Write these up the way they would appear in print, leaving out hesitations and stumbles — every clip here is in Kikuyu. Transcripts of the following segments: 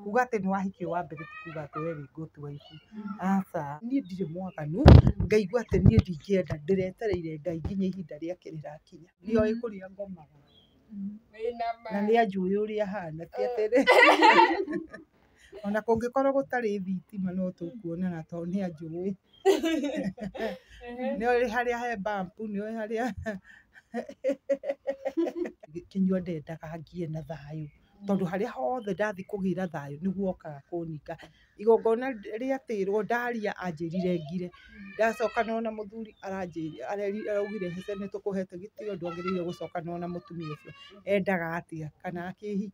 Kuga atĩ nĩ wahikio wa mbere ti kuga atĩ we wĩ good wife. Aca, niĩ ndirĩ mwaganu, ngaigua atĩ niĩ ndingĩenda, ndĩretereire Ngai nginya ihinda rĩake rĩrakinya. Nĩoĩ kũrĩa ngomaga na nĩ anjũĩ ũrĩa hana, ti atĩrĩ ona kũngĩkorwo gũtarĩ thitima no tũkuonana tondũ nĩ anjũĩ. Nĩoĩ harĩa he bump, nĩoĩ harĩa Kĩnyua ndendaga ngie na thayũ tondũ harĩa hothe ndathiĩ kũgĩra thayũ nĩguo okaga kũninga. Igongona rĩatĩrwo ndaria anjĩrire ngire, ndacokanĩrwo na mũthuri araugire Hece nĩ tũkũhete gĩtĩo ndwagĩrĩire gũcokanĩrwo na mũtumia ũcio. Endaga atĩa kana akĩhikie?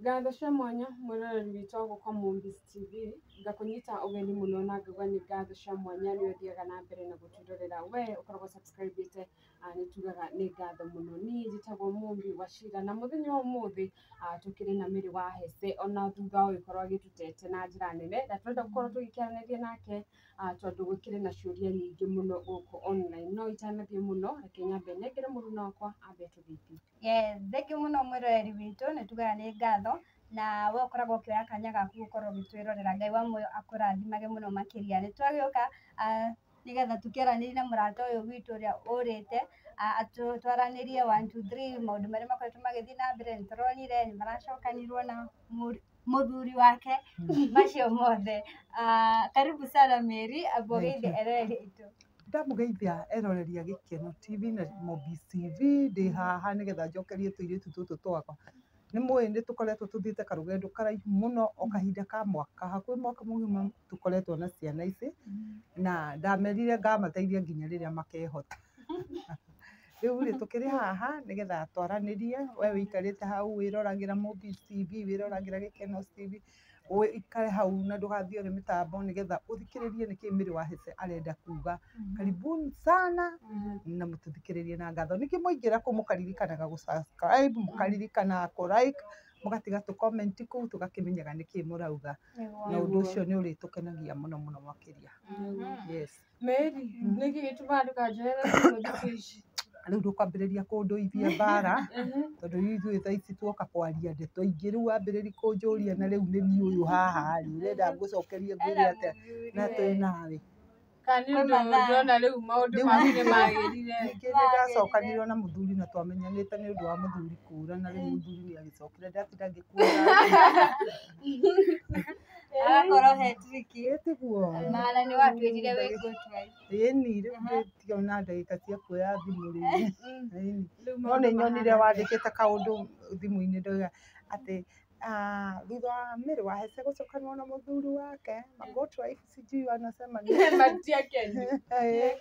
Ngatho cia mwanya mwĩroreri witũ wa gũkũ Mombis TV, ngakũnyita ũgeni mũno na ngauga nĩ ngatho cia mwanya nĩ ũthiaga na mbere na gũtwĩrorera we ũkoragwo subscribe-ĩte, nĩ tugaga nĩ ngatho mũno. Niĩ njĩtagwo Mumbi Wachira na mũthenya wa ũmũthĩ tũkĩrĩ na Mary wa Hece ona thutha wa gũgĩkorwo agĩtũtete na njĩra nene na tũrenda gũkorwo tũgĩkĩaranĩria nake tondũ gũkĩrĩ na ciũria nyingĩ mũno gũkũ online. No itanathiĩ mũno reke nyambe nengere mũruna wakwa ambe atũgeithie. Yes, thank you mũno mwĩroreri witũ, nĩ tugaga nĩ ngatho na we ũkoragwo ũkĩoya kanya gaku gũkorwo ũgĩtwĩrorera. Ngai wa muoyo akũrathimage mũno makĩria. Nĩ twagĩũka nĩgetha tũkĩaranĩrie na mũrata ũyũ witũ ũrĩa ũrĩte, twaranĩrie 1 2 3 maũndũ marĩa makoretwo magĩthiĩ na mbere. Nĩ tũronire nĩ maracokanirwo na mũthuri wake, macio mothe. Karibu sana Mary, amba ũgeithie eroreri aitũ. Ndamũgeithia eroreri a Gĩkeno TV na Mombis TV, ndĩ haha nĩgetha njokerie tũirĩtu tũtũ twakwa. Nĩ mũĩ nĩ tũkoretwo tũthiĩte karũgendo karaihu mũno o kahinda ka mwaka, hakuhĩ mwaka mũgima tũkoretwo na ciana ici, na ndamerire ngamateithia nginya rĩrĩa makehota. Rĩu rĩ tũkĩrĩ haha nĩgetha twaranĩrie, we wĩikarĩte hau wĩroragĩra Mombis TV, wĩroragĩra Gĩkeno TV, ũikare hau na ndũgathiore mĩtambo nĩgetha ũthikĩrĩrie nĩkĩ Mary wa Hece arenda kuga. Karibuni sana na mũtũthikĩrĩrie na ngatho. Ningĩ mwaingĩra kũu mũkaririkanaga gũ subscribe, mũkaririkanaga kũ like, mũgatiga tũ comment kũu tũgakĩmenyaga nĩkĩ mũrauga. Na ũndũ ũcio nĩ ũrĩtũkenagia mũno mũno makĩria. Yes. Mary, nĩkĩ gĩtũmaga ndũkanjoere thimũ thikũ ici? Rĩu ndũkwambĩrĩria kũndũithia mbara tondũ rĩu ithuĩ thaa ici tuoka kwaria ndeto ingĩ, rĩu wambĩrĩria kũnjũria na rĩu nĩ niĩ ũyũ haha rĩ, ũrenda ngũcokerie ngwĩre atĩa na twĩ nawe. Kana nĩ ũndũ ndĩrona rĩu maũndũ maku nĩ magĩrire. Ningĩ nĩ ndacokanirwo na mũthuri na twamenyanĩte nĩ ũndũ wa mũthuri kũra, na rĩu mũthuri nĩ agĩcokire ndatinda ngĩkuona. Agakorwo he tricky. Ĩ tiguo. Maana nĩ watwĩrire wĩ good wife. Ĩni rĩu ndingĩona ndagĩka cia kuoya thimũ rĩu. Ĩni. Rĩu No maũndũ nĩ nyonire mahana wandĩkĩte kaũndũ thimũ-inĩ ndauga atĩ thutha wa Mary wa Hece gũcokanwo na mũthuri wake, ma good wife sijui wanasema nini. Matiakeni.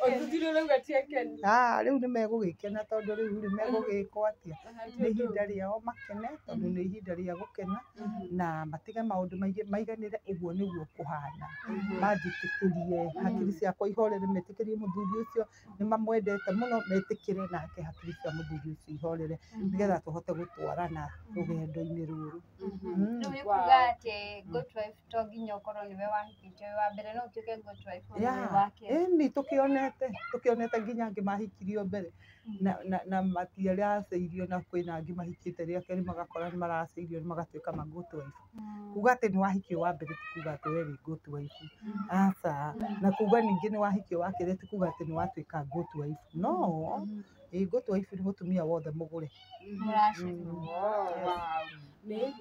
Ũthuthuria ũrauga ti akeni. Rĩu nĩ megũgĩkena tondũ rĩu rĩ megũgĩkwo atĩa? Nĩ ihinda rĩao makene tondũ nĩ ihinda rĩa gũkena na matige maũndũ maingĩ maiganĩre, ũguo nĩguo kũhana. Manjĩtĩkĩrie hakiri ciakwa ihorere, metĩkĩrie mũthuri ũcio nĩ mamwendete mũno, metĩkĩre nake hakiri cia mũthuri ũcio ihorere nĩgetha tũhote gũtwarana rũgendo-inĩ rũrũ. Rĩu nĩ kuga atĩ good wife to nginya ũkorwo nĩwe wahikĩtio wĩ wa mbere, no ũtuĩke good wife ona wĩ wa kerĩ. Ĩni tũkĩonete nginya angĩ mahikirio mbere na matiaracĩirio, na kwĩna angĩ mahikĩte rĩa kerĩ magakora nĩ maracĩirio magatuĩka ma good wife. Kuga atĩ nĩ wahikio wa mbere ti kuga atĩ we wĩ good wife. Aca. Na kuga ningĩ nĩ wahikio wa kerĩ ti kuga atĩ nĩ watuĩka good wife. No, Ĩĩ ngũtua iburi mũtumia wothe mũgũre. Mũracererwo. Oh, wow. Mary,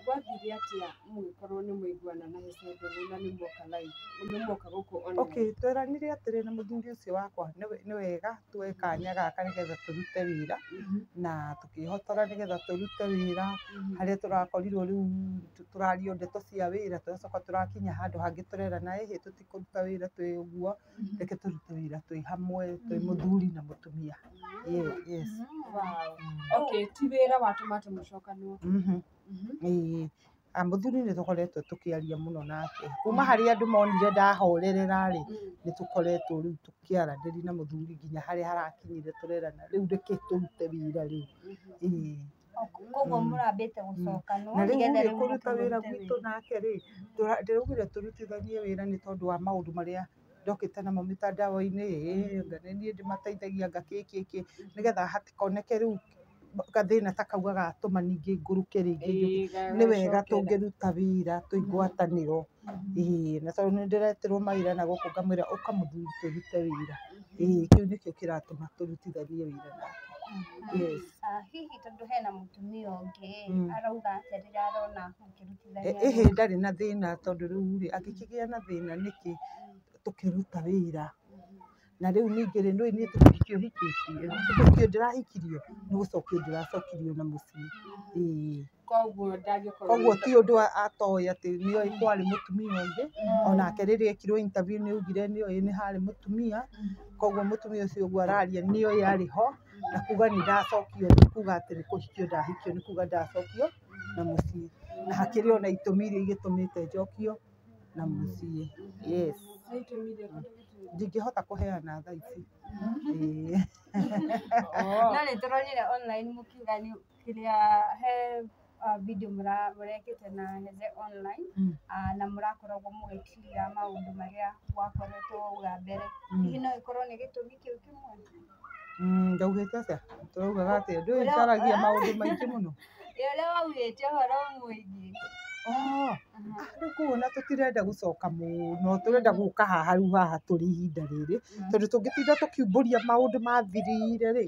gwathire atĩa mũgĩkorwo nĩ mwaiguana na Hece Ndũng'ũ na nĩ muoka live, nĩ muoka gũkũ online? Okay, tweranire atĩrĩ na mũthuri ũcio wakwa nĩ wega tuoe kanya gaka nĩgetha tũrute wĩra na tũkĩhotora nĩgetha tũrute wĩra harĩa tũrakorirwo rĩu tũrario ndeto cia wĩra tũracoka tũrakinya handũ hangĩ tũrerana ĩhĩ tũtikũruta wĩra twĩ ũguo reke tũrute wĩra twĩ hamwe twĩ mũthuri na mũtumia. Yes. Wow. Okay, ti wĩra watũma atĩ mũcokanwo. Ĩĩ. Mũthuri nĩ tũkoretwo tũkĩaria mũno nake kuma harĩa andũ monire ndahorerera rĩ nĩ tũkoretwo rĩu tũkĩaranĩria na mũthuri nginya harĩa harakinyire tũrerana rĩu reke tũrute wĩra rĩu. Ĩĩ. Koguo mũrambĩte gũcokanwo Na rĩu nĩgetha rĩ rĩu kũruta mũke wĩra mũrute gwitũ wĩra. nake rĩ ndĩraugire tũrutithanie wĩra nĩ tondũ wa maũndũ marĩa ndokĩte namo mitandao-inĩ ĩĩ anga nĩ niĩ ndĩmateithagia anga kĩ kĩ kĩ nĩgetha hatikoneke rĩu gathĩna ta kau gagatũma ningĩ ngũrũke rĩngĩ njuge nĩ wega tũngĩruta wĩra twĩ ngwatanĩro. Ĩĩ na tondũ nĩ ndĩretirwo mawĩra na gũkũ ngamwĩra ũka mũthuri tũrute wĩra. Ĩĩ kĩu nĩkĩo kĩratũma tũrutithanie wĩra nake. Yes. Hihi tondũ hena mũtumia ũngĩ arauga atĩa rĩrĩa arona mũkĩrutithania Ĩhĩ wĩra? ndarĩ na thĩna tondũ rĩu rĩ angĩkĩgĩa na thĩna nĩkĩ tũkĩruta wĩra na rĩu ningĩ rĩ nĩũĩ niĩ ti kũhikio hikĩtio ti kũhikio ndĩrahikirio nĩ gũcokio ndĩracokirio na mũciĩ. Ĩĩ. Koguo ndangĩkorwo Koguo ti ũndũ atoĩ atĩ nĩoĩ kwarĩ mũtumia ũngĩ onake rĩrĩa ekirwo interview nĩ augire nĩoĩ nĩ harĩ mũtumia koguo mũtumia ũcio ũguo araria nĩoĩ arĩ ho na kuga nĩ ndacokio ti kuga atĩ nĩ kũhikio ndahikio nĩ kuga ndacokio na mũciĩ na hakĩrĩ ona itũmi iria igĩtũmĩte njokio na mũciĩ. Yes. Nĩ itũmi irĩkũ tũgĩtũmĩte? Ndingĩhota kũheana thaa ici. Ĩĩ. No nĩ tũronire online mũkiuga nĩ kĩrĩa he video mũrekĩte na Heze online na mũrakoragwo mũgĩclear maũndũ marĩa wakoretwo wauga mbere. Hihi no ĩkorwo nĩ gĩtũmi kĩu kĩmwe? Ndaugĩte atĩa? Tũraugaga atĩa? Ndũĩ njaragia maũndũ maingĩ mũno. Ĩ ũrĩa waugĩte ũhoro ũmwĩgiĩ. Rĩu kuona tũtirenda gũcoka mũno tũrenda gũka haha rĩu haha tũrĩ ihinda rĩrĩ tondũ tũngĩtinda tũkiumbũria maũndũ mathirire rĩ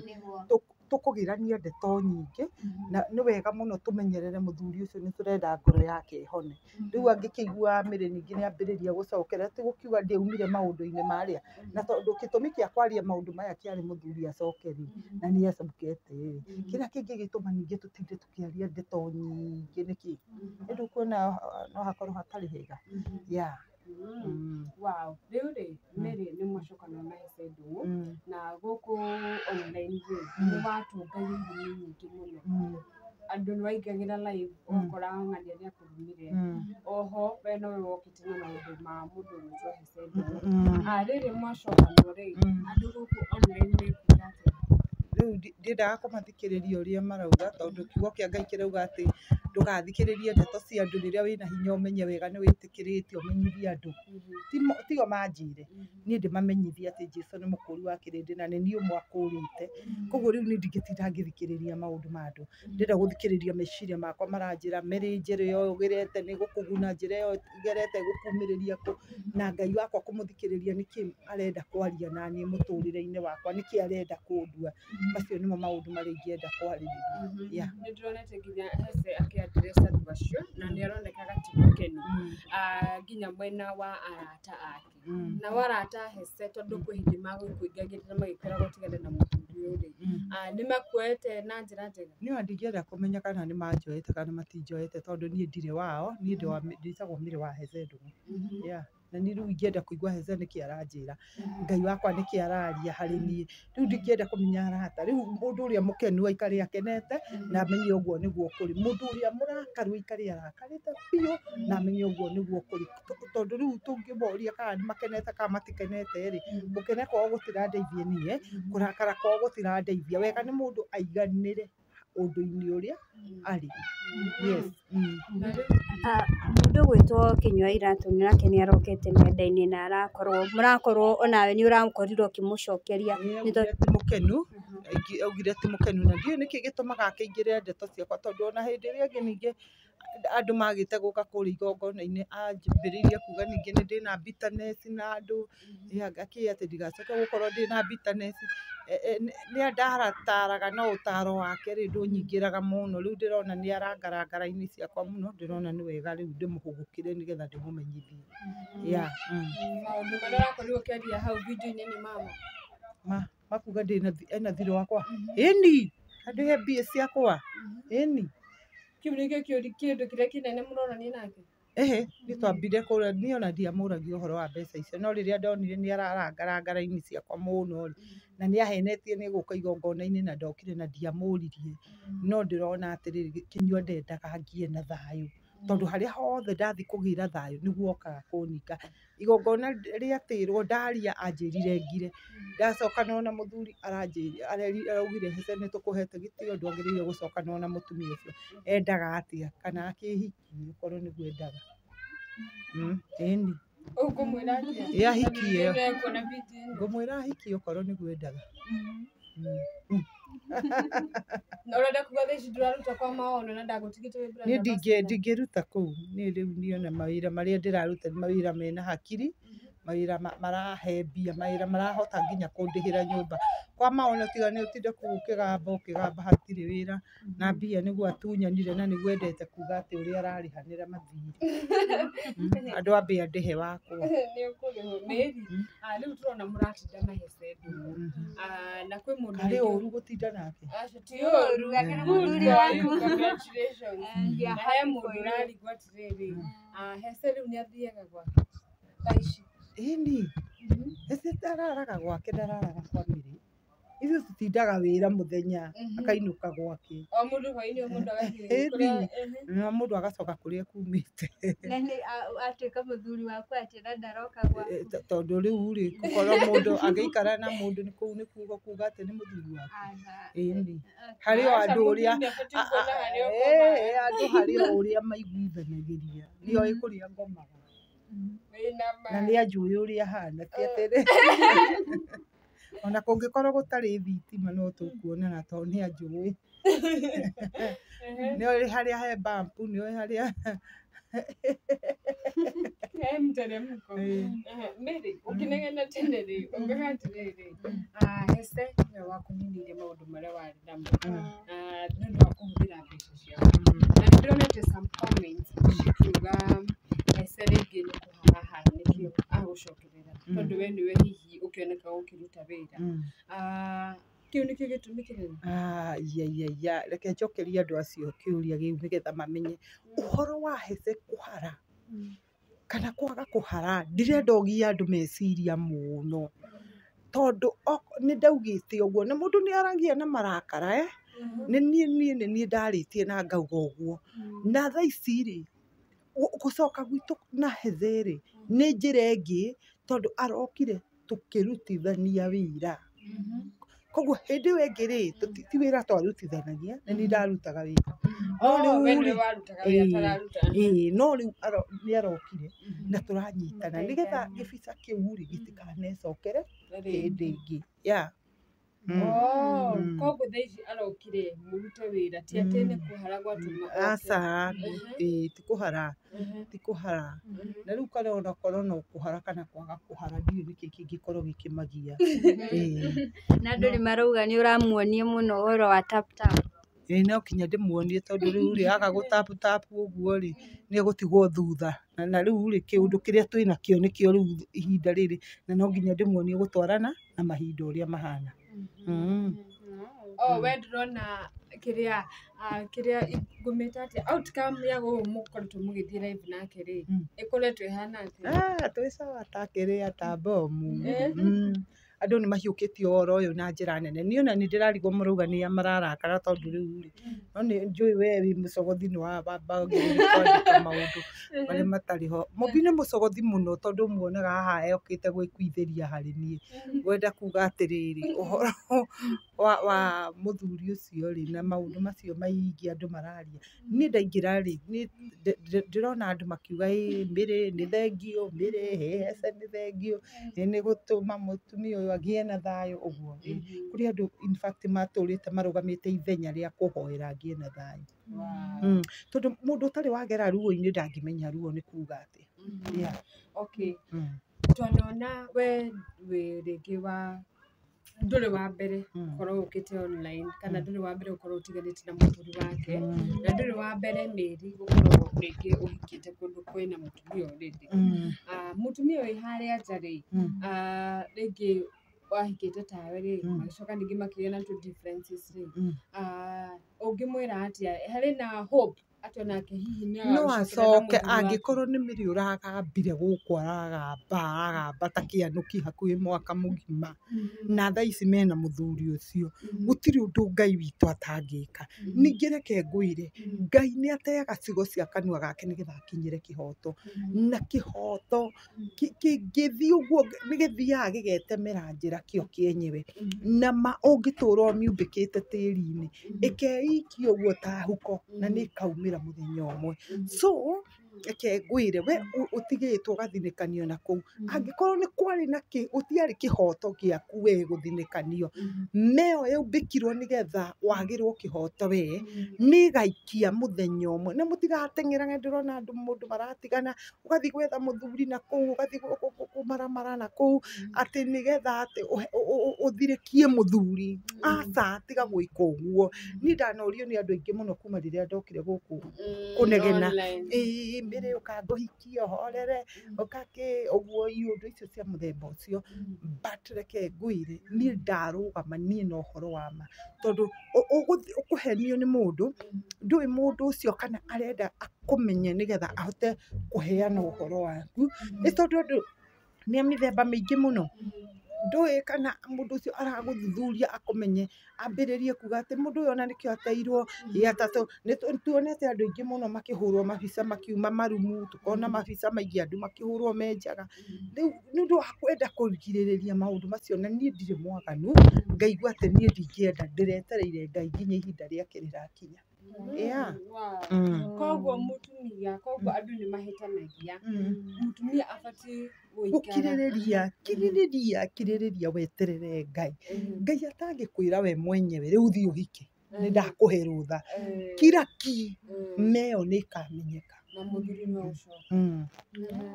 tũkũgĩrania ndeto nyingĩ na nĩ wega mũno tũmenyerere mũthuri ũcio nĩ tũrenda ngoro yake ĩhone. Rĩu angĩkĩigua Mary ningĩ nĩ ambĩrĩria gũcokera ti gũkiuga ndiaumire maũndũ-inĩ marĩa na tondũ gĩtũmi kĩa kwaria maũndũ maya kĩarĩ mũthuri acoke rĩ na nĩ acokete rĩ kĩrĩa kĩngĩgĩtũma ningĩ tũtinde tũkĩaria ndeto nyingĩ nĩkĩ? Nĩ ndũkuona no hakorwo hatarĩ hega? Yeah. Wow. Rĩu rĩ Mary nĩ mwacokana na Hece Ndũng'ũ na gũkũ online rĩ nĩ watũngagio irumi nyingĩ mũno andũ nĩ waingagĩra live ũgakora ng'ania nĩ akũrumire oho we nowe wokĩte na maũndũ ma mũndũ ũgwĩtwo Hece Ndũng'ũ. Rĩrĩ mwacokanwo rĩ andũ gũkũ online mekuga atĩa? Rĩu ndiendaga kũmathikĩrĩria ũrĩa marauga tondũ kiugo kĩa Ngai kĩrauga atĩ ndũgathikĩrĩrie ndeto cia andũ rĩrĩa wĩna hinya ũmenye wega nĩ wĩtĩkĩrĩte ũmenyithie andũ. Tio manjĩre niĩ ndĩmamenyithie atĩ Jesũ nĩ mũkũri wa kĩrĩndĩ na nĩ niĩ ũmwe akũrĩte. Koguo rĩu niĩ ndingĩtinda ngĩthikĩrĩria maũndũ ma andũ. Ndĩrenda gũthikĩrĩria meciria makwa maranjĩra Mary njĩra ĩyo ũgerete nĩ ĩgũkũguna njĩra ĩyo ũgerete ĩgũkumĩrĩria kũ na Ngai wakwa kũmũthikĩrĩria nĩkĩ arenda kwaria naniĩ mũtũrĩre-inĩ wakwa nĩkĩ arenda kũndua. Macio nĩmo maũndũ marĩa ingĩenda kwarĩrĩria. Yeah. Nĩ ndĩronete nginya Hece akĩ address andũ acio na nĩ aronekaga ti mũkenu nginya mwena wa arata ake nao arata a Hece tondũ kwĩ hĩndĩ magũkũingagĩrĩra na magĩkwĩraga ũtigane na mũthuri ũyũ rĩ nĩ makuoete na njĩra njega? Niĩ ona ndingĩenda kũmenya kana nĩ manjoete kana matinjoete tondũ niĩ ndirĩ wao niĩ ndĩtagwo Mary wa Hece Ndũng'ũ. Yeah. Na niĩ rĩu ingĩenda kũigua Hece nĩkĩ aranjĩra Ngai wakwa nĩkĩ araria harĩ niĩ rĩu ndingĩenda kũmenya arata rĩu mũndũ ũrĩa mũkenu aikare akenete na amenye ũguo nĩguo kũrĩ mũndũ ũrĩa mũrakaru aikare arakarĩte biũ na amenye ũguo nĩguo kũrĩ tondũ rĩu tũngĩmoria kana nĩ makenete kana matikenete rĩ gũkena kwao gũtirandeithia niĩ kũrakara kwao gũtirandeithia wega nĩ mũndũ aiganĩre ũndũ-inĩ ũrĩa arĩ. Yes. Mũndũ ũgwĩtwo Kĩnyua Iratũ nake nĩ arokete nenda-inĩ na arakorwo mũrakorwo onawe nĩ ũrakorirwo ũkĩmũcokeria. Augire ti mũkenu, augire ti mũkenu na ndiũĩ nĩkĩ gĩtũmaga akĩingĩrĩre ndeto ciakwa tondũ ona hĩndĩ ĩrĩa ĩngĩ ningĩ Andũ magĩte gũka kũrĩa igongona-inĩ, anjambĩrĩirie kuga ningĩ nĩ ndĩna bitterness na andũ, ĩ akĩ atĩ ndigacoke gũkorwo ndĩna bitterness. Nĩ andarataraga no ũtaro wake rĩ ndũnyingĩraga mũno. Rĩu ndĩrona nĩ arangaranga raini ciakwa mũno, ndĩrona nĩ wega rĩu ndĩmũhũgũkĩre nĩgetha ndĩmũmenyithie. Yeah. Maũndũ marĩa ũrakorirwo ũkĩaria hau video-inĩ nĩ mama. Makuga ndĩna ena thirĩ wakwa. Ĩni, andĩhe mbia ciakwa. Ĩni. Kĩu nĩkĩo kĩũri kĩndũ kĩrĩa kĩnene mũronania nake. Ehe, nĩ twambire kũrĩa, niĩ ona ndiamũragia ũhoro wa mbeca icio, no rĩrĩa ndonire nĩ ararangaranga raini ciakwa mũno rĩ, na nĩ ahenetie nĩ egũka igongona-inĩ na ndokire na ndiamũririe, no ndĩrona atĩrĩrĩ, Kĩnyua ndendaga ngie na thayũ, tondũ harĩa hothe ndathiĩ kũgĩra thayũ nĩguo okaga kũninga. Igongona rĩatĩrwo ndaria anjĩrire ngire, ndacoka nona mũthuri araugire Hece nĩ tũkũhete gĩtĩo ndwagĩrĩire gũcoka nona mũtumia ũcio. Endaga atĩa? Kana akĩhikie okorwo nĩguo endaga. Ĩni. Ũkũmwĩra atĩa? Ĩ ahikie. Nĩekuona video ĩno. Ngũmwĩra ahikie okorwo nĩguo endaga. Na ũrenda kuga thaa ici ndũraruta kwa maono na ndagũtigĩte wĩ brand Niĩ ambassador? ndingĩruta kũu. Niĩ rĩu niĩ ona mawĩra marĩa ndĩraruta nĩ mawĩra mena hakiri, mawĩra marahe mbia, mawĩra marahota nginya kũndĩhĩra nyũmba. Kwa maono tiga nĩ ũtinde kũu ũkĩgamba ũkĩgamba hatirĩ wĩra, na mbia nĩguo atunyanire na nĩguo endete kuga atĩ ũrĩa ararĩhanĩra mathirĩ. Andũ ambe andĩhe wakwa. Nĩ ũkũrĩhwo. Mary, rĩu tũrona mũratinda na Hece ndũgũ. Na kwĩ mũndũ Karĩ rĩngĩ- ũru gũtinda nake? Aca, ti ũru. Akĩra Good mũthuri for waku. you, congratulations. And we are Na he happy mũndũ for you. ũrarigwo atĩrĩrĩ, Hece rĩu nĩ athiaga gwake thaa ici? Ĩni. Hece ndararaga gwake, ndararaga kwa Mary. Ithuĩ tũtindaga wĩra mũthenya, akainũka gwake. O mũndũ hwaĩ-inĩ, o mũndũ agathiĩ Ĩni. kũrĩa, ehe. Na mũndũ agacoka kũrĩa kumĩte. Na nĩ atuĩka mũthuri waku atĩ na ndaroka gwaku. Tondũ rĩu rĩ, gũkorwo mũndũ agĩikara na mũndũ nĩ kũu nĩ kuga kuga atĩ nĩ mũthuri waku. Aca. Ĩni. Harĩ o Aca, andũ ũrĩa mũthuri nĩabatiĩ kuona harĩa ũkomaga. Andũ harĩ o ũrĩa maiguithanagĩria. Nĩoĩ kũrĩa ngomaga. Wĩna ma. Na nĩ anjũĩ ũrĩa hana, ti atĩrĩ. Ona kũngĩkorwo gũtarĩ thitima no tũkuonana tondũ nĩ anjũĩ. Nĩoĩ harĩa he bump, nĩoĩ harĩa He mteremko. Mary, ũkĩnegena tene rĩ, ugaga atĩrĩrĩ, Hece nĩwe wakũninĩire maũndũ marĩa warĩ namo, nĩ ũndũ wa kũhũthĩra mbeca ciaku. Na nĩ ndĩronete some comments cikiuga Hece rĩngĩ nĩ kũharahara nĩkĩo agũcokerera, tondũ we nĩwe hihi ũkĩoneka ũkĩruta wĩra. Kĩu nĩkĩo gĩtũmi kĩnene? Iya iya iya, reke njokerie andũ acio kĩũria kĩu nĩgetha mamenye ũhoro wa Hece kũhara kana kwaga kũhara, ndirenda ũgie andũ meciria mũno, tondũ nĩ ndaugĩte ũguo na mũndũ nĩ aragia na marakara nĩ niĩ niĩ nĩ niĩ ndarĩtie na ngauga ũguo. Na thaa ici rĩ, gũcoka gwitũ na Hece rĩ, nĩ njĩra ĩngĩ tondũ arokire tũkĩrutithania wĩra. Koguo hĩndĩ ĩyo ĩngĩ rĩ, ti wĩra twarutithanagia, nĩ niĩ ndarutaga wĩra. No Oh, we rĩu nĩwe rĩ, warutaga wĩra atararuta. Ĩĩ, no rĩu nĩ arokire na tũranyitana nĩgetha gĩbica kĩu rĩ gĩtikanecokere hĩndĩ ĩngĩ. Yeah. Oh, koguo thaa ici arokire mũrute wĩra, ti atĩ nĩ kũhara gwatũma oke. Aca, ĩĩ, ti kũhara, ti kũhara. Na rĩu kana onakorwo no kũhara kana kwaga kũhara ndiũĩ nĩkĩ kĩngĩkorwo gĩkĩmagia. Ĩĩ. Na andũ nĩ marauga nĩ ũramuonia mũno ũhoro wa tap tap. Ĩĩ no kinya ndĩmuonie tondũ rĩu rĩ aga gũ tap tap ũguo rĩ nĩ egũtigwo thutha. Na rĩu rĩ kĩũndũ kĩrĩa twĩnakĩo nĩkĩo rĩu ihinda rĩrĩ na no nginya ndĩmuonie gũtwarana na mahinda ũrĩa mahana. Oh, we ndĩrona kĩrĩa kĩrĩa ngũmĩta atĩa outcome ya gũkũ mũkoretwo mũgĩthiĩ live nake rĩ, ĩkoretwo ĩhana atĩa? Twĩ sawa ta kĩrĩa ta bomu. Andũ nĩ mahiũkĩtie ũhoro ũyũ na njĩra nene. Niĩ ona nĩ ndĩrarigwo marauga nĩa mararakara tondũ rĩu rĩ, no nĩ njũĩ we wĩ mũcogothi nĩ wambagĩrĩria kwandĩka maũndũ marĩa matarĩ ho. Mũmbi nĩ mũcogothi mũno tondũ muonaga haha okĩte gwĩkuithĩria harĩ niĩ. Ngwenda kuga atĩrĩrĩ, ũhoro wa mũthuri ũcio rĩ na maũndũ macio maingĩ andũ mararia. Niĩ ndaingĩra rĩ, niĩ ndĩrona andũ makiuga ĩ Mary nĩ thengiũ, Mary ĩ Hece nĩ thengiũ, ĩ nĩ gũtũma mũtumia ũyũ thayũ, agĩe na thayũ ũguo. Kũrĩ andũ in fact matũrĩte marũgamĩte ithenya rĩa kũhoera agĩe na thayũ. Tondũ mũndũ ũtarĩ wagera ruo-inĩ ndangĩmenya ruo nĩ kuga atĩa. Yeah. Okay. Twanona we wĩ rĩngĩ wa ndũrĩ wa mbere gũkorwo ũkĩte online kana ndũrĩ wa mbere gũkorwo ũtiganĩte na mũthuri wake, na ndũrĩ wa mbere Mary gũkorwo rĩngĩ ũhikĩte kũndũ kwĩna mũtumia already. Mũtumia wĩ harĩa nja rĩ, rĩngĩ wahikĩte tawe rĩ, magĩcoka ningĩ makĩgĩa na tũ differences rĩ, ũngĩmwĩra atĩa? Harĩ na hope atĩ onake hihi nĩ No agagĩcokerera acoke mũthuri wake? Angĩkorwo nĩ mĩrĩ ũragambire gũkũ, aragamba aragamba ta kĩanũki hakuhĩ mwaka mũgima, na thaa ici mena mũthuri ũcio, gũtirĩ ũndũ Ngai witũ atangĩka. Ningĩ reke ngwĩre, Ngai nĩ ateaga ciugo cia kanua gake nĩgetha akinyĩre kĩhoto, na kĩhoto kĩngĩthiĩ ũguo nĩ gĩthiaga gĩgetemera njĩra kĩo kĩenyewe. Na ma ũngĩtũra ũmiumbĩkĩte tĩri-inĩ, ĩkeikia ũguo ta huko na nĩ ĩkaumĩra mũthenya ũmwe. So reke ngwĩre, we ũtigĩtwo ũgathinĩkanio na kũu, angĩkorwo nĩ kwarĩ na kĩ gũtiarĩ kĩhoto gĩaku we gũthinĩkanio, meyo yaumbĩkirwo nĩgetha wagĩrwo kĩhoto we, nĩ ĩgaikia mũthenya ũmwe. Na mũtigateng'erage, ndĩrona andũ mũndũ maratigana, ũgathiĩ gwetha mũthuri na kũu, ũgathiĩ kũmaramara na kũu atĩ nĩgetha atĩ ũthirĩkie mũthuri. Aca, tiga gwĩka ũguo. Niĩ ndanorio nĩ andũ aingĩ mũno kuma rĩrĩa ndokire gũkũ kũnegena. Online. Ĩĩ, mbere ũkangũhikia ũhorere ũkakĩ ũguo, iũndũ icio cia mũthemba ũcio. But reke ngwĩre, niĩ ndarũgama niĩ na ũhoro wa ma, tondũ ũkũhenio nĩ mũndũ, ndũĩ mũndũ ũcio kana arenda akũmenye nĩgetha ahote kũheana ũhoro waku, nĩ tondũ andũ nĩ a mĩthemba mĩingĩ mũno. Ndũĩ kana mũndũ ũcio aragũthuthuria akũmenye, ambĩrĩrie kuga atĩ mũndũ ũyũ ona nĩkĩo ateirwo ĩ atatũ. Nĩ tuonete andũ aingĩ mũno makĩhũrwo mabica makiuma marumu, tũkona mabica maingĩ andũ makĩhũrwo me njaga. Rĩu nĩ ũndũ wa kwenda kũgirĩrĩria maũndũ macio, na niĩ ndirĩ mwaganu, ngaigua atĩ niĩ ndingĩenda, ndĩretereire Ngai nginya ihinda rĩake rĩrakinya. Yeah. Koguo mũtumia, koguo andũ nĩ mahĩtanagia, mũtumia abatiĩ gũikara Gũkirĩrĩria, kirĩrĩria, kirĩrĩria, weterere Ngai. Ngai atangĩkwĩra we mwenyewe rĩu thiĩ ũhike, nĩ ndakũhe rũtha, kira ki, meyo nĩ ĩkamenyeka. Na mũthuri no ũcoka.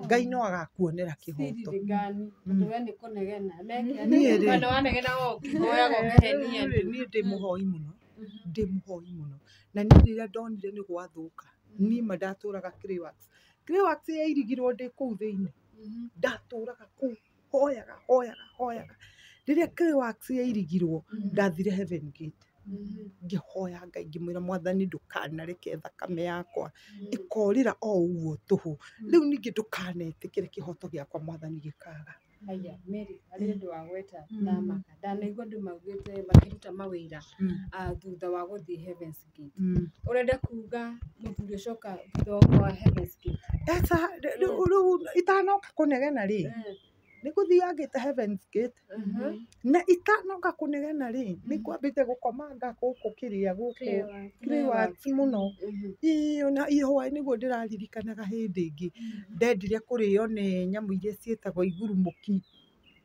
Ngai no agakuonera kĩhoto. Siri gani? Tondũ we nĩ kũnegena. Niĩ rĩ. Kana wanegena ũkĩhoyaga ũkahenia andũ. Niĩ ndĩ mũhoi mũno, ndĩ mũhoi mũno, na niĩ rĩrĩa ndonire nĩ gwathũka, niĩ ma ndatũraga Clayworks. Clayworks yairigirwo ndĩ kũu thĩinĩ, ndatũraga kũu hoyaga hoyaga hoyaga. Rĩrĩa Clayworks yairigirwo, ndathire Heaven Gate, ngĩhoya Ngai, ngĩmwĩra, "Mwathani, ndũkanareke thakame yakwa ĩkorĩra o ũguo tũhũ. Rĩu ningĩ ndũkanetĩkĩre kĩhoto gĩakwa, Mwathani, gĩkaga." Haya, Mary, harĩ ũndũ wa gweta ndamaka. Ndanaigua andũ maugĩte makĩruta mawĩra thutha wa gũthiĩ Heavens Gate. Ũrenda kuga mũthuri ũcoka thutha wa Heavens Gate? Eca, rĩu itanoka kũnegena rĩ, nĩ gũthiangĩte Heavens Gate, na itanoka kũnegena rĩ, nĩ kwambĩte gũkomanga gũkũ kĩrĩa gũkũ Clayworks mũno. Ĩĩ, ona ihwaĩ nĩguo ndĩraririkanaga hĩndĩ ĩngĩ ndendire kũrĩo nĩ nyamũ iria ciĩtagwo igurumũki.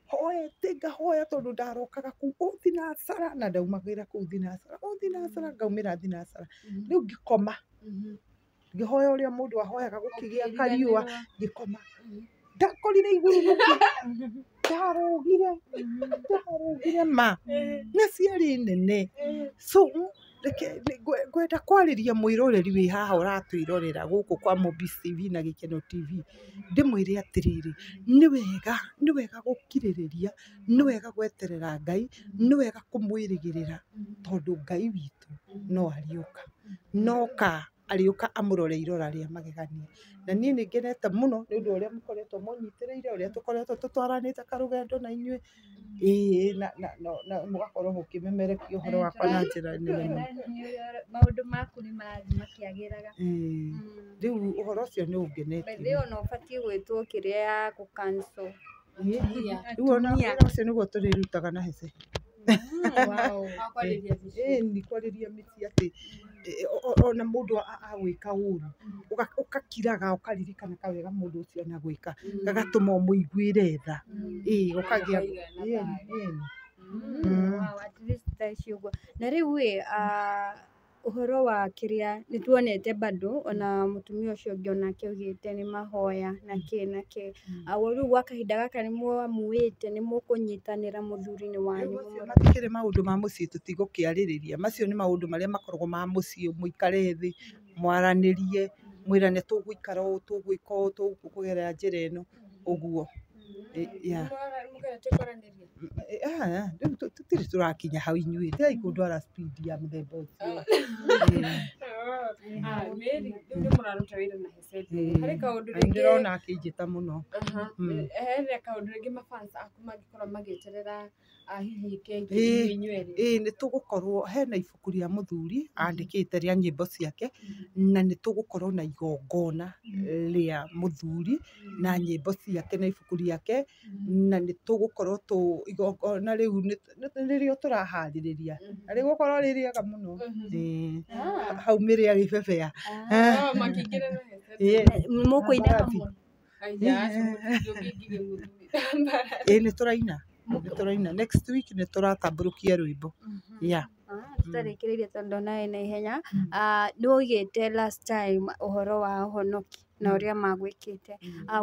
Hoete ngahoya, tondũ ndarokaga kũu o thinacara na ndaumagĩra kũu thinacara, o thinacara ngaumĩra thinacara. Rĩu ngĩkoma, ngĩhoya ũrĩa mũndũ ahoyaga, gũkĩgĩa kariũa, ngĩkoma, ndakorire igurumũki, ndarũgire, ndarũgire ma na ciarĩ nene. So reke ngwenda kwarĩria mwĩroreri wĩ haha ũratwĩrorera gũkũ kwa Mobis TV na Gĩkeno TV, ndĩmwĩre atĩrĩrĩ, nĩ wega, nĩ wega gũkirĩrĩria, nĩ wega gweterera Ngai, nĩ wega kũmwĩrĩgĩrĩra, tondũ Ngai witũ no arĩũka, noka arĩũka amũrore irora rĩa magegania. Na niĩ nĩ ngenete mũno nĩ ũndũ wa ũrĩa mũkoretwo mũnyitĩrĩire, ũrĩa tũkoretwo tũtwaranĩte karũgendo na inyuĩ, ĩĩ, na mũgakorwo mũkĩmemerekia ũhoro wakwa na njĩra nene mũno. Maũndũ maku nĩ marathiĩ makĩagĩraga. Ĩĩ. Rĩu ũhoro ũcio nĩ ũngenetie. By the way, ona ũbatiĩ gwĩtwo kĩrĩa ya gũ cancel. Rĩu ona wĩra ũcio nĩguo tũrĩrutaga na hece. Wa kwarĩria mĩciĩ. Ĩĩ, nĩ kwarĩria mĩciĩ atĩ Ona mũndũ agwĩka ũru, ũgakiraga ũkaririkana kawega mũndũ ũcio anagwĩka, gagatũma ũmũiguĩre tha. Ĩĩ, ũkagĩa ĩni ĩni. Wow, at least thaa ici ũguo. Na rĩu ĩ, ũhoro wa kĩrĩa nĩ tuonete bado ona mũtumia ũcio ũngĩ onake augĩte nĩ mahoya na kĩ na kĩ. Rĩu gwa kahinda gaka nĩ mwamuĩte nĩ mũkũnyitanĩra mũthuri-inĩ wanyu? Macio matikĩrĩ maũndũ ma mũciĩ, tũtigũkĩarĩrĩria. Macio nĩ maũndũ marĩa makoragwo ma mũciĩ, mũikare thĩ mwaranĩrie, mwĩrane tũgũikara ũũ, tũgwĩka ũũ, tũkũgerera njĩra ĩno ũguo. Yeah. Mũgeretie kwaranĩria? Rĩu tũtirĩ tũrakinya hau inyuĩ, tigai kũndwara speed ya mũthemba ũcio. Mary, rĩu nĩ mũraruta wĩra na Hesed. Harĩ kaũndũ Na rĩngĩ ndĩrona akĩnjĩta mũno. Hena kaũndũ rĩngĩ mafans aku mangĩkorwo magĩeterera, hihi kegiĩ inyuĩ inyuerĩ? Ĩĩ, nĩ tũgũkorwo hena ibuku rĩa mũthuri andĩkĩte rĩa nyĩmbo ciake, na nĩ tũgũkorwo na igongona rĩa mũthuri na nyĩmbo ciake na ibuku rĩake, na nĩ tũgũkorwo tũ igongona rĩu nĩrĩo tũraharĩrĩria na rĩgũkorwo rĩ rĩega mũno. Ĩĩ. Hau mĩrĩ agĩbebea. Oh, makĩingĩra na Hesed. Mũkũina Mbarathi. hamwe? Aya, acio mũtingĩingĩria mũthuri na mbarathi. Ĩĩ, nĩ tũraina, nĩ tũraina next week, nĩ tũratambũrũkia rwĩmbo, yeah. Tũtarĩkĩrĩirie tondũ ndona wĩna ihenya, nĩ waugĩte last time ũhoro wa ũhonoki na ũrĩa magwĩkĩte.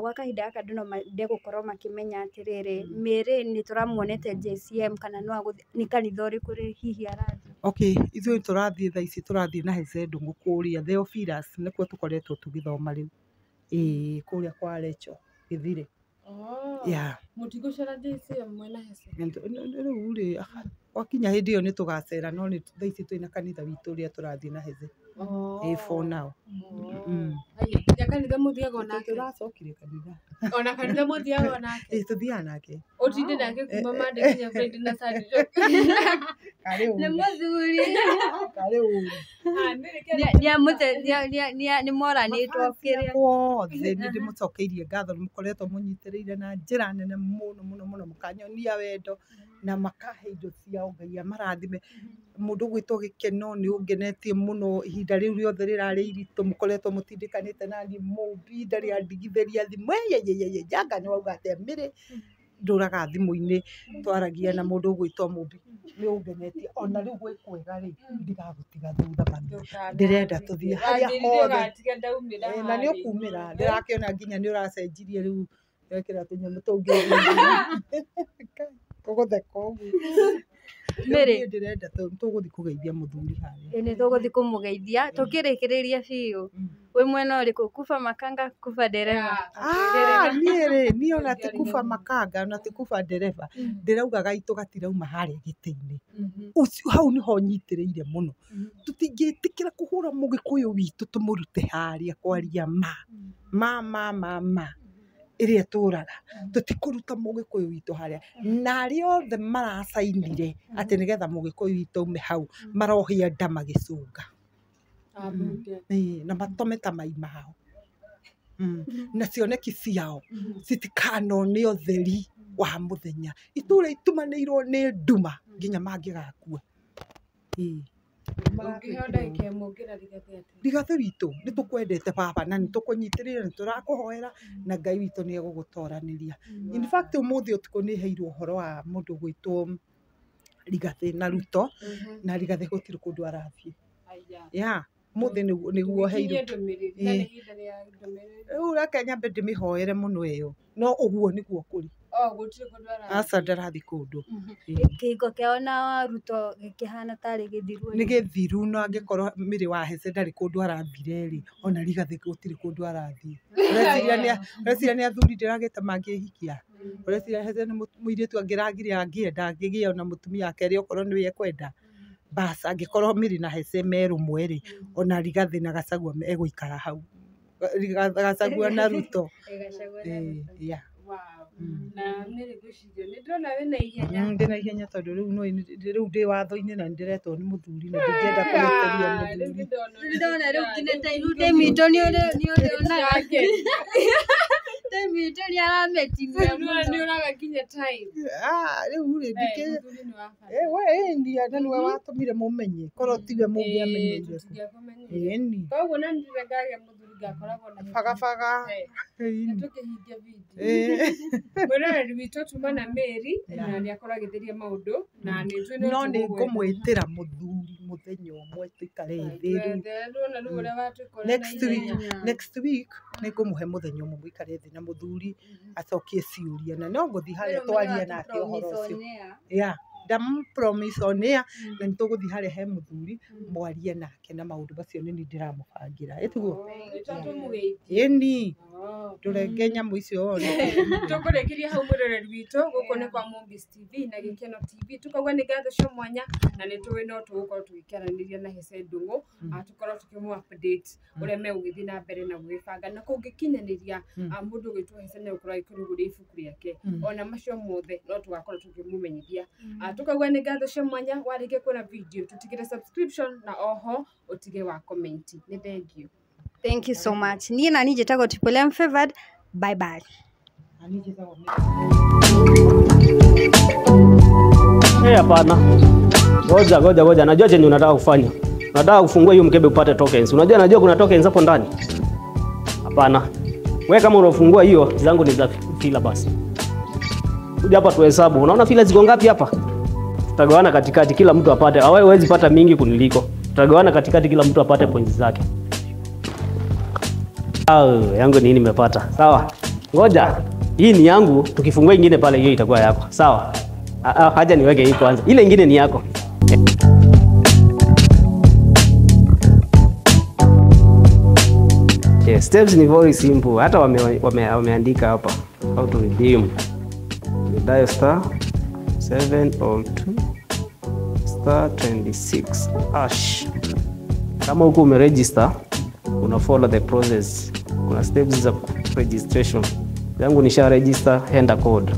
Gwa kahinda gaka andũ no mende gũkorwo makĩmenya atĩrĩrĩ, Mary nĩ tũramuonete JCM kana no agũthiĩ, nĩ kanitha ũrĩkũ hihi arathiĩ? Okay, ithuĩ tũrathiĩ thaa ici, tũrathiĩ na Heze Ndũng'ũ kũrĩa Theophilus, nĩkuo tũkoretwo tũgĩthoma rĩu. Ĩĩ, kũrĩa kwa Recho Gĩthire. Oh. Yeah. Mũtigũcera JCM mwĩna Hesed? Rĩu rĩ, gwakinya hĩndĩ ĩyo nĩ tũgacera, no nĩ thaa ici twĩna kanitha witũ ũrĩa tũrathiĩ na Heze. Ĩĩ, for now. Haya, nginya kanitha mũthiaga onake? Tũracokire kanitha. Ona kanitha mũthiaga onake? Ĩĩ, tũthiaga nake. Ũtinde nake kuma Monday nginya Friday na Saturday? Karĩ Nĩ ũru. mũthuri. Karĩ ũru. Nĩ moranĩtwo kĩrĩa. Othe nĩ ndĩmũcokeirie ngatho, nĩ mũkoretwo mũnyitĩrĩire na njĩra nene mũno mũno mũno, mũkanyonia wendo na makahe indo ciao. Ngai amarathime. Mũndũ ũgwĩtwo Gĩkeno, nĩ ũngenetie mũno ihinda rĩu rĩothe rĩrarĩ iritũ, mũkoretwo mũtindĩkanĩte naniĩ. Mũmbi ndarĩ andigithĩria thimũ, eyeyeyeye, njanga nĩ wauga atĩa Mĩrĩ ndũraga thimũ-inĩ, twaragia na mũndũ ũgwĩtwo Mũmbi, nĩ ũngenetie. Ona rĩu gwĩ kwega rĩ, ndigagũtiga thutha mami, ndĩrenda tũthiĩ harĩa hothe. Ũgatiga ndaumĩra. Na nĩ ũkumĩra, ndĩrakĩona nginya nĩ ũracenjirie rĩu, wekĩra tũnyamũ tũngĩ tũgũtheka ũguo. Mary. Niĩ ndĩrenda tũgũthiĩ kũgeithia mũthuri harĩa. Ĩ, nĩ tũgũthiĩ kũmũgeithia tũkĩrĩkĩrĩria biũ. Wĩ mwena ũrĩkũ, kuba makanga, kuba ndereba? Ah, niĩ rĩ, niĩ ona ti kuba makanga, ona ti kuba ndereba, ndĩrauga gaitũ gatirauma harĩa gĩtĩ-inĩ ũcio, hau nĩho nyitĩrĩire mũno. Tũtingĩtĩkĩra kũhũra mũgĩkũyũ witũ tũmũrute harĩa, kwaria ma ma ma ma ma ĩrĩa ĩtũraga, tũtikũruta mũgĩkũyũ witũ harĩa, na arĩa othe maracainire atĩ nĩgetha mũgĩkũyũ witũ aume hau, marohĩa nda magĩcũnga. Ĩĩ, na matome ta mai mao. Na cioneki ciao citikanone ũtheri wa mũthenya, itũra itumanĩirwo nĩ nduma nginya mangĩgakua. Ĩĩ. Ũngĩheo ndagĩka ĩmwe ũngĩra Rigathĩ atĩa? Rigathĩ witũ, nĩ tũkwendete baba, na nĩ tũkũnyitĩrĩire, nĩ tũrakũhoera, na Ngai witũ nĩ egũgũtoranĩria. In fact, ũmũthĩ ũtukũ nĩ heirwo ũhoro wa mũndũ gwĩtwo Rigathĩ na Ruto, na Rigathĩ gũtirĩ kũndũ arathiĩ. Yeah, ũmũthĩ nĩguo heirwo. Kinyie ndũmĩrĩri na nĩ ihinda rĩa ndũmĩrĩri. Rĩu reke nyambe ndĩmĩhoere mũno ĩyo, no ũguo nĩguo kũrĩ. Oh, gũtirĩ kũndũ arathiĩ. Aca, ndarathiĩ kũndũ. Kĩhiko kĩao na Ruto gĩkĩhana tarĩ gĩthiru? Nĩ gĩthiru, no angĩkorwo Mĩrĩ wa Hece ndarĩ kũndũ arathire rĩ, ona Rigathĩ gũtirĩ kũndũ arathiĩ. Ũreciria nĩ athuri ndĩragĩte mangĩhikia? Ũreciria Hece nĩ mũirĩtu angĩragire angĩenda angĩgĩa ona mũtumia ake rĩ, okorwo nĩwe ekwenda? Bas, angĩkorwo Mĩrĩ na Hece me rũmwe rĩ, ona Rigathĩ na Gachagua egũikara hau. Gachagua na Ruto. Ĩĩ, yeah. Wow. Na Mary, ngwĩciria nĩ ndĩrona wĩna ihenya. Ndĩna ihenya tondũ rĩu no rĩu ndĩ watho-inĩ na nĩndĩretwo nĩ mũthuri na ndingĩenda kũhĩtĩria mũthuri. Ndona rĩu nginya time itũ nĩ ũrĩonaga. Time itũ nĩ aramĩtinia mũno. Nĩ ũraga nginya time. Rĩu rĩ ndikĩ Mũthuri nĩ wa bata. We ĩni na nĩwe watũmire mũmenye korwo tiwe mũngĩamenyire kũ. Tũtingĩakũmenyire. Ĩni. Koguo na ndirĩ ngagĩa mũthuri ngakoragwo na Bagabaga. Nĩ tũkĩhingia video. Mwĩroreri witũ tuma na Mary na nĩ akorwo agĩtheria maũndũ na nĩ njũĩ No nĩ tũgũgwetha. ngũmwĩtĩra mũthuri mũthenya ũmwe tũikare thĩ rĩu. Twethe, rĩu ũrĩa watũkora na Next week, ihenya. next week nĩ ngũmũhe mũthenya ũmwe mũikare thĩ na mũthuri acokie ciũria na no ngũthiĩ harĩa twarie nake ũhoro ũcio. Yeah, ndamũ promise on air na nĩ tũgũthiĩ harĩa he mũthuri mwarie nake na maũndũ macio nĩ niĩ ndĩramũbangĩra. Ĩtiguo? Nĩ tũmũgeithie. Ĩni, ndũrenge nyamũ icio wone. Tũkũrĩkĩria hau mwĩroreri witũ gũkũ nĩ kwa Mombis TV na Gĩkeno TV tũkauga nĩ ngatho cia mwanya na nĩ tũĩ no tũgũkorwo tũgĩkĩaranĩria na Hece Ndung'u tũkorwo tũkĩmũ update ũrĩa megũgĩthiĩ na mbere na gwĩbanga na kũngĩkinyanĩria mũndũ ũgwĩtwo Hece nĩ egũkorwo agĩkĩrugũria ibuku rĩake ona macio mothe no tũgakorwo tũkĩmũmenyithia. Tũkauga nĩ ngatho cia mwanya warĩkia kuona video tũtigĩre subscription na oho ũtige wa comment. Nĩ thengiũ. Thank you so much. Niĩ na niĩ njĩtagwo Triple M Favored. Bye bye. Na niĩ njĩtagwo Eh, hapana. Ngoja ngoja ngoja, najua chenye unataka kufanya. Unataka kufungua hiyo mkebe upate tokens. Unajua najua kuna tokens hapo ndani. Hapana. Wewe kama unafungua hiyo, zangu ni za fila basi. Kuja hapa tuhesabu. Unaona fila ziko ngapi hapa? Tutagawana katikati kila mtu apate. Wewe huwezi pata mingi kuniliko. Tutagawana katikati kila mtu apate points zake. Yangu ni nimepata. Sawa. Ngoja. Hii ni yangu, tukifungua ingine pale hiyo itakuwa yako. Sawa. Haja niweke hii kwanza. Ile ingine ni yako. Yeah, steps ni very simple. Hata wameandika hapa how to redeem. You dial star 702 star 26 hash. Kama huko umeregister, una follow the process. Kuna steps za registration. Yangu nisha register, enter code.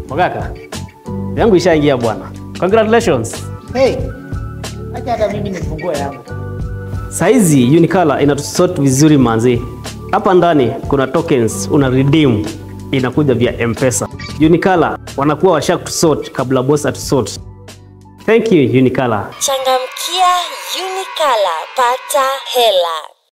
Mogaka, yangu ishaingia bwana. Congratulations. Hey, acha hata mimi nifungue yangu. Saizi Unicolor inatusort vizuri manzi. Hapa ndani kuna tokens una redeem inakuja via M-Pesa. Unicolor wanakuwa washakutusort kabla boss atusort. Thank you Unicolor. Changamkia Unicolor, pata hela.